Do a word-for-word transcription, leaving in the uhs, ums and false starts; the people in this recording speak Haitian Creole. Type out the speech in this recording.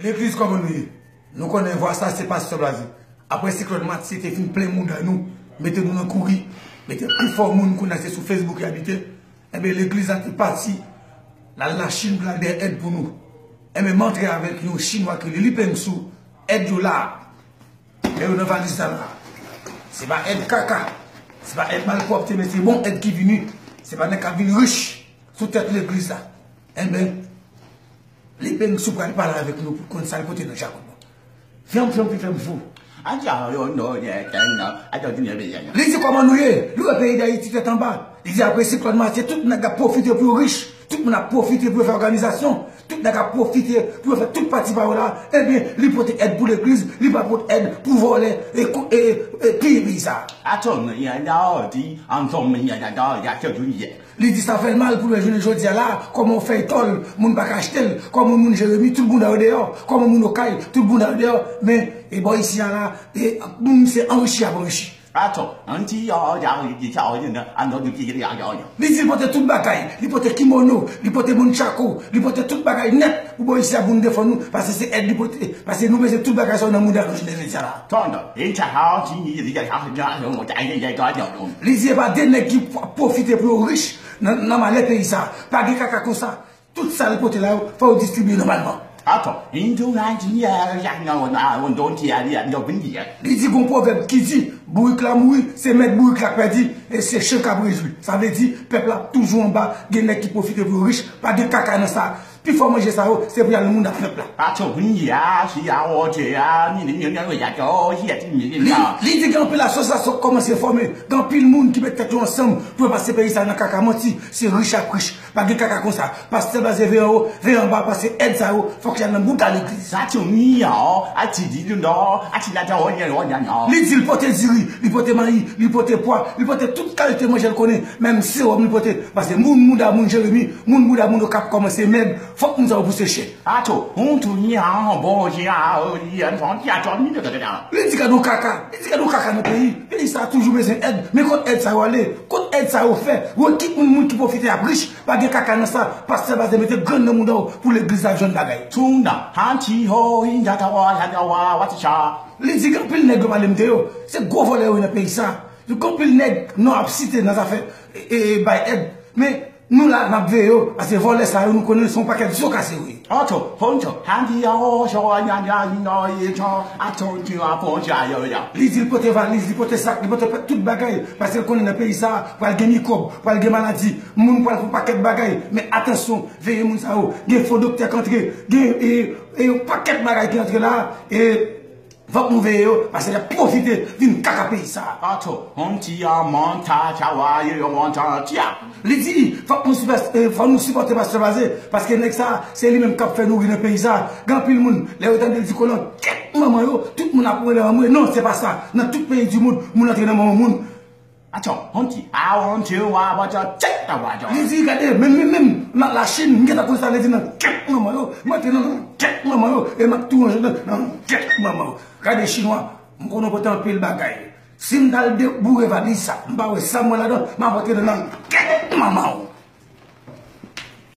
Legliz, kòman nou ye? Nou konnen vwa sa se Pastè Blaze. Apre siklòn Matye te fin plen mouda nou, mete nou nan kouri, mete pifò moun kounye a se sou Facebook y abite, enben legliz la te pati, l al Lachin pou l al dèyè èd pou nou. Enben m antre avèk yon chinwa ki rele Li Peng Su, èd yo la. Men yo nan valiz sa la. Se pa èd kaka, se pa èd malpwòpte, men se bon èd ki vini. Se pa nèg k ap vin rich sou tèt legliz la. Enben, Li Peng Su pral pale avèk nou pou konn sa l pote nan jakòt nou. Fyanm, fyanm, fyanm, fou. Li di, kòman nou ye? Li wè peyi Dayiti tèt anba. Li di, apre siklòn Matye, tout nèg ap pwofite pou yo rich. Tout moun ap pwofite pou yo fè òganizasyon. Tout nèg ap pwofite pou yo fè tout pati pa yo la. Ebyen, li pote èd pou legliz, li pa pote èd pou vòlè e, e, e piye peyi sa. Li di sa fè l mal pou l wè jounen jodi a la, kòman w fè etò l, moun pa ka achte l, kòman moun Jeremi, tout moun nan yo deyò, kòman moun Okay, tout moun nan yo deyò, men e bò isi a la, e moun se anrichi y ap anrichi. Li di l pote tout bagay, li pote kimono, li pote moun tchako, li pote tout bagay nèt pou bò isi a pou nou defann nou, paske se èd li pote, paske nou bezwen tout bagay sa yo nan mouda nou jounen jodi a la. Li di e pa de nèg ki ap pwofite pou yo rich nan, nan malè peyi sa. Pa gen kaka konsa. Tout sa l pote la yo, fò yo distribiye nòmalman. Li di gon pwovèb ki di, bourik la mouri, se mèt bourik la k pèdi, e se chen k ap rejwi. Sa vle di, pèp la ap toujou anba, gen nèg ki pwofite pou yo rich, pa gen kaka nan sa. Pifò manje sa yo, se pou y al nan mouda pèp la. Li, li di gen anpil asosyasyon k kòmanse fòme, gen anpil moun ki met tèt yo ansanm pou yo pase peyi sa nan kaka, manti, se rich ak rich. Pa gen kaka konsa. Pastè Blaze veye anwo, veye anba, paske èd sa yo, fòk y al nan mouda legliz. Li di l pote diri, li pote mayi, li pote pwa, li pote tout kalite manje l konnen, menm sewòm li pote, paske moun mouda moun Jeremi, moun mouda moun Okay ap kòmanse mèg, fòk moun sa yo pouse chen. Li di gad on kaka, li di gad on kaka nan peyi, peyi sa toujou bezwen èd, men kot èd sa yo ale, kot èd sa yo fè, yo ki moun, moun ki pwofite ap rich, pa gen kaka nan sa, pastè Blaze mete grenn nan mouda w pou legliz la jwenn bagay. Li di gen anpil nèg yo pale m de yo, se gwo vòlè yo ye nan peyi sa. Gen anpil nèg non ap site nan zafè, e, e, bay èd, men nou la n ap veye yo, paske vòlè sa yo nou konnen se yon pakèt zo kase yo ye. Li di l pote valiz, li pote sak, li pote tout bagay, paske l konnen nan peyi sa pral gen mikwòb, pral gen maladi, moun pral fè yon pakèt bagay, men atansyon, veye moun sa yo, gen fo doktè k antre, gen, e, e yon pakèt bagay ki antre la, e fòk nou veye yo, paske y ap pwofite vin kaka peyi sa. Li di, fòk nou sipòs-, e, fòk nou sipòte pastè Blaze, paske nèg sa, se li menm k ap fè nouri nan peyi sa. Gen anpil moun, lè yo tande l di kolon, kèt manman yo, tout moun ap rele anmwe. Non, se pa sa. Nan tout peyi di mond, moun antre nan manman moun. Li di, gade, menm, menm, menm, nan Lachin, m gentan konn sa vle di nan kèt manman yo, m antre nan kèt manman yo, e m ap tou ranje nan kèt manman yo. Gade chinwa, m konnen w pote anpil bagay. Si m t al deboure valiz sa, m pa wè sa m wè ladan, m ap antre nan kèt manman w.